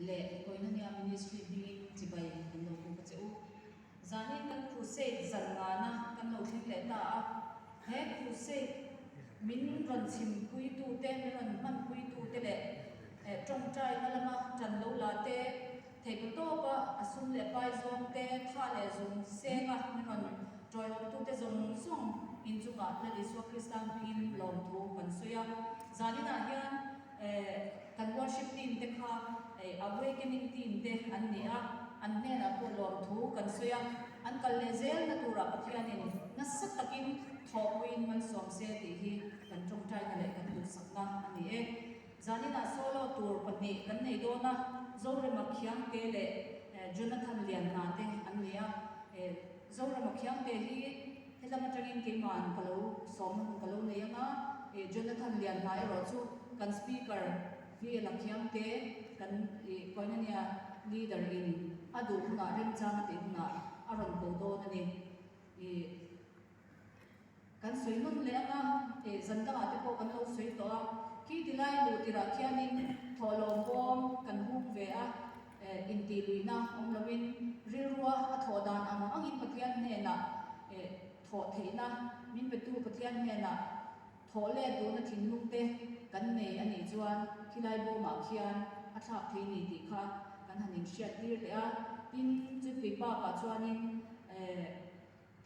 Leh Koinonia Ministry hmingin chibai kan lo buk a che u. Zanin kan Crusade zan ngana kan lo thleng leh ta a, he Crusade min rawn chhimpuitute, min rawn hmanpuitute leh tawngtaina lama tan lo la te, theihpaw tawpa a sum leh pai zawng te, tha leh zung senga min rawn tawihawmtute zawng zawng inchungah Lal Isua Krista hmingin lawmthu kan sawi a. Zaninah hian Kan worship team te kha awakening team te an ni a, an hnenah pawh lawmthu kan sawi a, an kal leh zelna turah Pathianin nasa takin thawhpuiin malsawm se tih hi kan tawngtaina leh kan duhsakna a ni e. Zaninah solo tur pahnih kan nei dawn a, Zorema Khiangte leh Jonathan Lianhna te an ni a. Zorema Khiangte hi Helam atangin keima'n ka lo sawmna hun ka lo nei ang a, ih Jonathan Lianhna erawh chu kan Speaker Vela Khiangte kan ih Koinonia Leader in a duh hunah remchang a tih hunah a rawn ko dawn a ni. Ih kan sawi nawn leh ang a, ih zan dangah te pawh kan lo sawi tawh a, khi tilai luh tirah khianin thawhlawm bawm kan hung ve a, Intih luihna awm loin rilrua a thawh dan ang angin Pathian hnenah thawh theihna min petu Pathian hnenah thawh let duhna thinlung te kan nei a nih chuan khilai bawmah khian a thlak thei ni tih kha kan han inhriat tir leh a. Tin, chutui bakah chuanin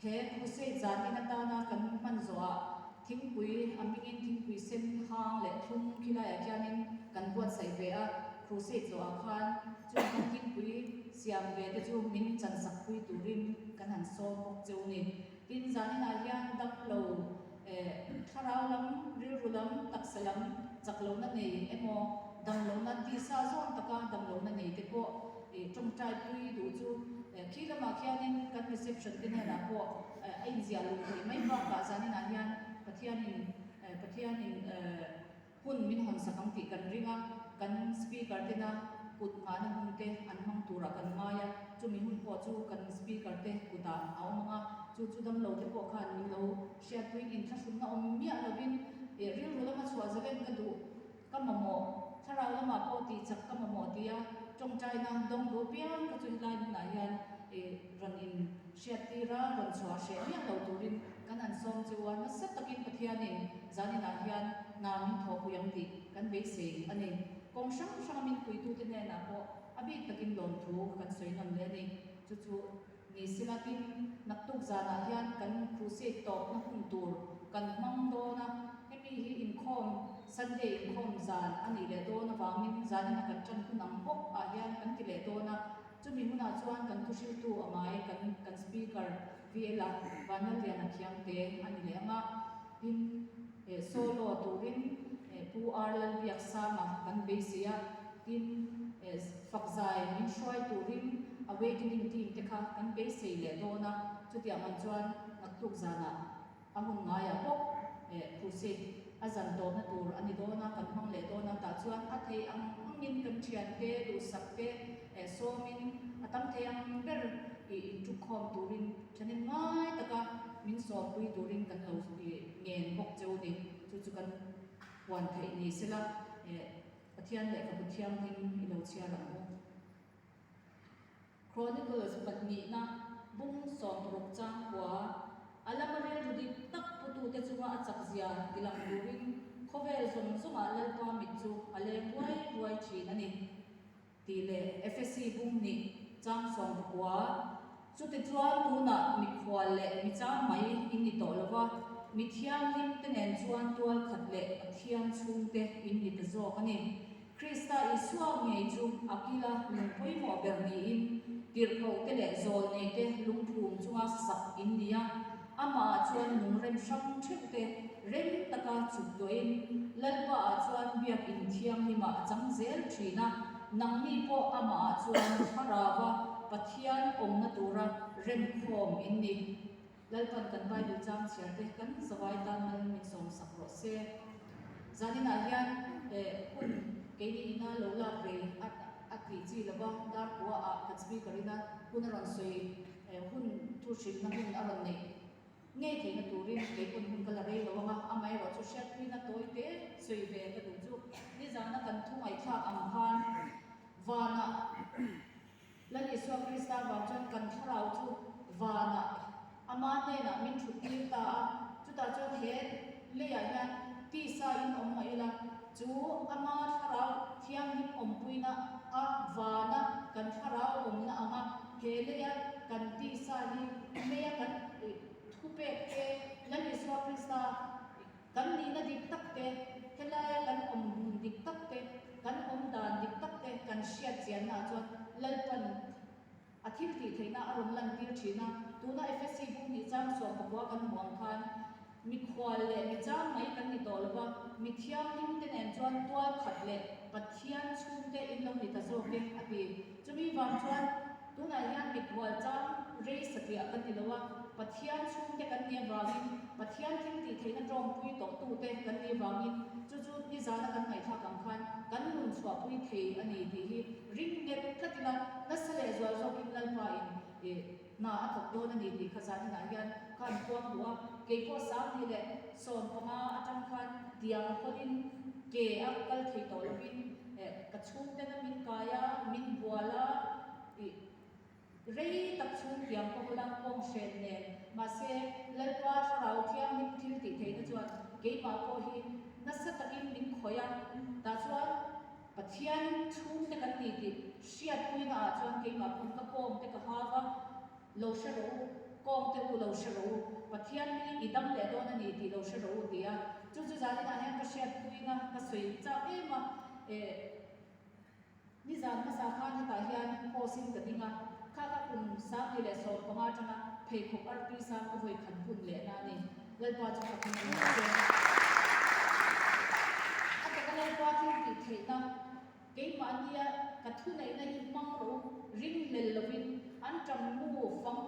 He crusade zanin atana kan hman zawhah thingpui a hmingin thingpui sen hang leh thlum khilaiah khianin kan buatsaih ve a, crusade zawhah khan chung kan thingpui siam ve te chu min chansak pui turin kan han sawm bawk cheu ni. Tin, zaninah hian damlo eh thlarau lam, rilru lam, taksa lam chak lohna nei emaw damlohna tisa zawn taka damlohna nei te pawh ih tawngtai pui duh chu Khi lamah khianin kan reception te hnenah pawh a inziah luh theih mai bakah zaninah hian Pathianin Pathianin hun min hawnsak ang tih kan ring a, kan speaker tena kut nghahna hun te an hmang turah kan ngai a, chumi hun pawh chu kan speaker te kutah a awm ang a, chu chu damlo te pawh khan min lo hriatpuiin inthlahrunna awm miah lovin rilru lama chhuah zalen ka duh. Ka mamawh, thlarau lamah pawh tih chak ka mamawh tia tawngtaina dawng duh piang ka chu helai hmunah hian i rawn in hriat tir a, rawn chhuah hreh miah lo turin kan han sawm chu a, nasa takin Pathianin zaninah hian hna min thawhpui ang tih kan beisei a ni. Kawng hrang hranga min puitute hnenah pawh a bik takin lawmthu kan sawi nawn leh a ni. Chu chu. Ni sila tin, naktuk zanah hian kan crusade tawpna hun tur kan hmang dawn a, hemi hi inkhawm, Sunday inkhawm zan a nih leh dawn avangin zanina kan tan hun ang bawk ah hian kan ti leh dawn a, chumi hunah chuan kan thuhriltu a ngai kan kan speaker VL a Vanlalliana Khiangte a ni leh ang a, tin eh solo turin eh Pu R Lalbiaksanga kan beisei a, tin eh fakzai min hruai turin Awakening team te kha kan beisei leh dawn a, chutiang ang chuan naktuk zanah a hun ngaiah bawk eh crusade a zan tawpna tur a ni dawn a, kan hmang leh dawn a, tah chuan a thei ang angin kan thiante duhsak te eh sawmin a tam thei ang ber ih intukkhawm turin thahnem ngai taka min sawmpui turin kan lo ih ngen bawk cheu ni, chu chu kan huan theih ni sela eh Pathian lehkhabu thianghlim i lo chhiar ang u. Chronicles pahnihna bung 60 changkua a lama rilru dik tak putute chunga a chakzia tilang turin khawvel zawng zawngah Lalpa mit chu a leng ruai ruai thin a ni tih leh Efesi bung hnih chang 19 Chutichuan tunah mikhual leh mi chang mai in ni tawh lova, mi thianghlim te nen chuan tual khat leh Pathian chhungte in ni ta zawk a ni. Krista Isua ngei chu a kila lung pawimawh ber niin, tirhkohte leh zawlneite lungphum chunga sak in ni a, amahah chuan lung rem hrang theuhte rem taka chuk tawhin Lalpaah chuan biakin thianghlimah a chang zel thin a, nangni pawh amahah chuan Thlarauva Pathian awmna tura remkhawm in ni. Lalpan kan Bible chang chhiar te kan zavai tan mal min sawm sak rawh se. Zaninah hian hun keini ina lo lak ve a a tih chi lova dar kua ah kan speaker ina hun a rawn sawi hun thu hrilhna hun a rawn neih ngei theihna turin kei pawn hun ka la rei lo ang a, amaherawh chu hriatpuina tawi te sawi ve ka duh chu nizana kan thu ngaihthlak ang khan vanah. Isua Krista vang chuan kan thlarau chu vanah Ama hnenah min thut tir ta a, chutah chuan he leiah hian tisa in awm mah ila, chu Ama thlarau thianghlim awmpuina a vana kan thlarau awmna anga he leia kan tisa hi leia kan thupek te, Lal Isua Krista kan nihna dik tak te, helaia kan awm hmun dik tak te, kan awm dan dik tak te kan hriat chiannaah chuan Lalpan A thil tih theihna a rawn lantir thin a, tuna Efesi bung hnih chang suam pakua kan hmuh ang khan mikhual leh mi chang mai kan ni tawh lo va, mi thianghlim te nen chuan tual khat leh Pathian chhungte in lo ni ta zawk e, a ti. Chumi vang chuan tunah hian mikhual chang rei satliah kan ni lo a, Pathian chhungte kan nih avangin Pathian thil tih theihna tawngpui tawhtute kan nih avangin chu chu nizana kan ngaihthlak ang khan kan nun chhuahpui thei a ni tih hi Ring nghet tlat ila, nasa leh zual zawkin Lalpa in ih hna a thawk dawn a ni tih kha zan inah hian kha an puang duh a, kei pawh 15 atang khan tiang hawlin ke a kal thei tawh lovin eh ka chhungten a min kai a, min bual a ih rei tak chhung tiang ka hawl a, kawng hren nen. Mahse, Lalpa Thlarau Thianghlim thil tih theihna chuan keimah pawh hi nasa takin min khawih a, tah chuan Pathian chhungte kan ni tih hriatpuina ah chuan keimah pawn ka kawngte ka hau a, lo hre rawh u, kawngte u lo hre rawh u, Pathian hi i dam leh dawn a ni tih lo hre rawh u ti a, chu chu zaninah hian ka hriatpuina ka sawi chak em a, eh nizan hmasa khan hetah hian post in ka ding a, kha ka kum 2015 atanga pheikhawk artui sang ka vawi khat bun lehna a ni. Lalpa chu fak in a ni che. A taka Lalpa thil tih theihna keimahnia ka thuneihna hi hmang rawh u, ring hlel lovin an ṭam mu fang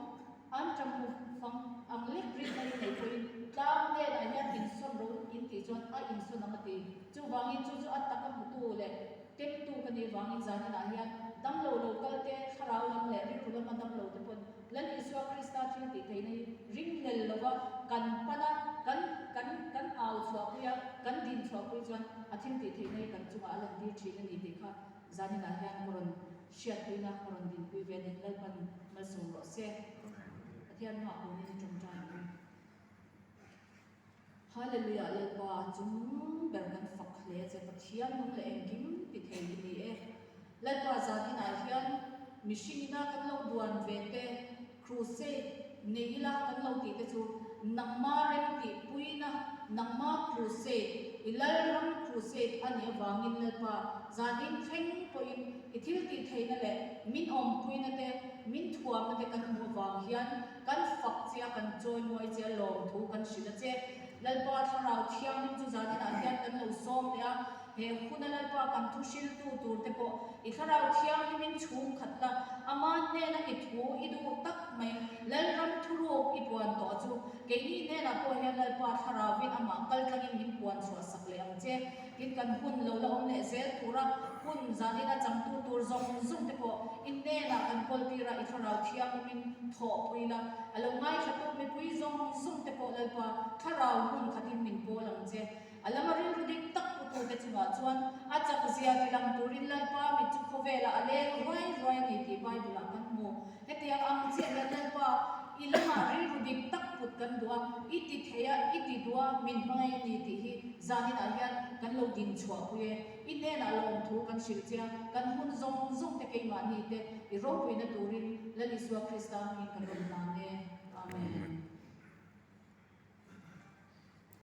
an ṭam mu fang ang lek rinna i nei pawhin tlang hnenah hian insawn rawh u in tih chuan a insawn ang a ti. Chuvangin chu chu a taka hmutu leh temtu ka nih vangin zaninah hian damlo lo kalte thlarau lam leh rilru lama damlo te pawn Lal Isua Krista thil tih theihna hi ringhlel lova kan pan a, kan kan kan au chhuahpui a, kan din chhuahpui chuan a thil tih theihna hi kan chungah a lantir thin a ni tih kha zaninah hian ka rawn hriatpuina ka rawn dinpui ve a ni. Lalpan malsawm rawh se. Pathian hmaah kunin i tawngtai ang u. Hallelujah Lalpa chung ber kan fak hle che Pathian nung leh engkim ti thei i ni e. Lalpa zaninah hian mihring ina kan lo duan ve te, crusade nei ila kan lo tih te chu nangma rem tih puina, nangma crusade, i Lalram crusade a nih avangin Lalpa zanin thleng pawhin i thil tih theihna leh min awmpuina te, min thuamna te kan hmuh avang hian Kan fak che a, kan chawi mawi che a, lawmthu kan hrilh a che. Lalpa Thlarau Thianghlim chu zaninah hian kan lo sawm leh a, he huna Lalpa kan thu hriltu tur te pawh i Thlarau Thianghlimin chhung khat la, ama hnena i thu i duh tak mai Lalram thuruk i puan tawh chu keini hnenah pawh hian Lalpa Thlarauvin amah kaltlangin min puan chhuah sak leh ang che. Tin, kan hun lo la awm leh zel tura hun zanina changtu tur zawng zawng te pawh i hnenah kan kawl tir a, i thlarau thianghlimin thawhpui la, a lo ngaithla mipui zawng zawng te pawh Lalpa thlarau hmun khatin min pawl ang che. A lama rilru dik tak putute chungah chuan a chak zia ti lang turin Lalpa mit chu khawvelah a leng ruai ruai a ni tih Bible-ah kan hmu. Hetiang ang chiah hian Lalpa, i lamah rilru dik tak put kan duh a, i ti thei a, i ti duh a, min hmangaih a ni tih hi zaninah hian kan lo din chhuahpui e. I hnenah lawmthu kan hrilh che a, kan hun zawng zawng te keimahni te i ropuina turin Lal Isua Krista hmingin kan rawn hlan e. Amen.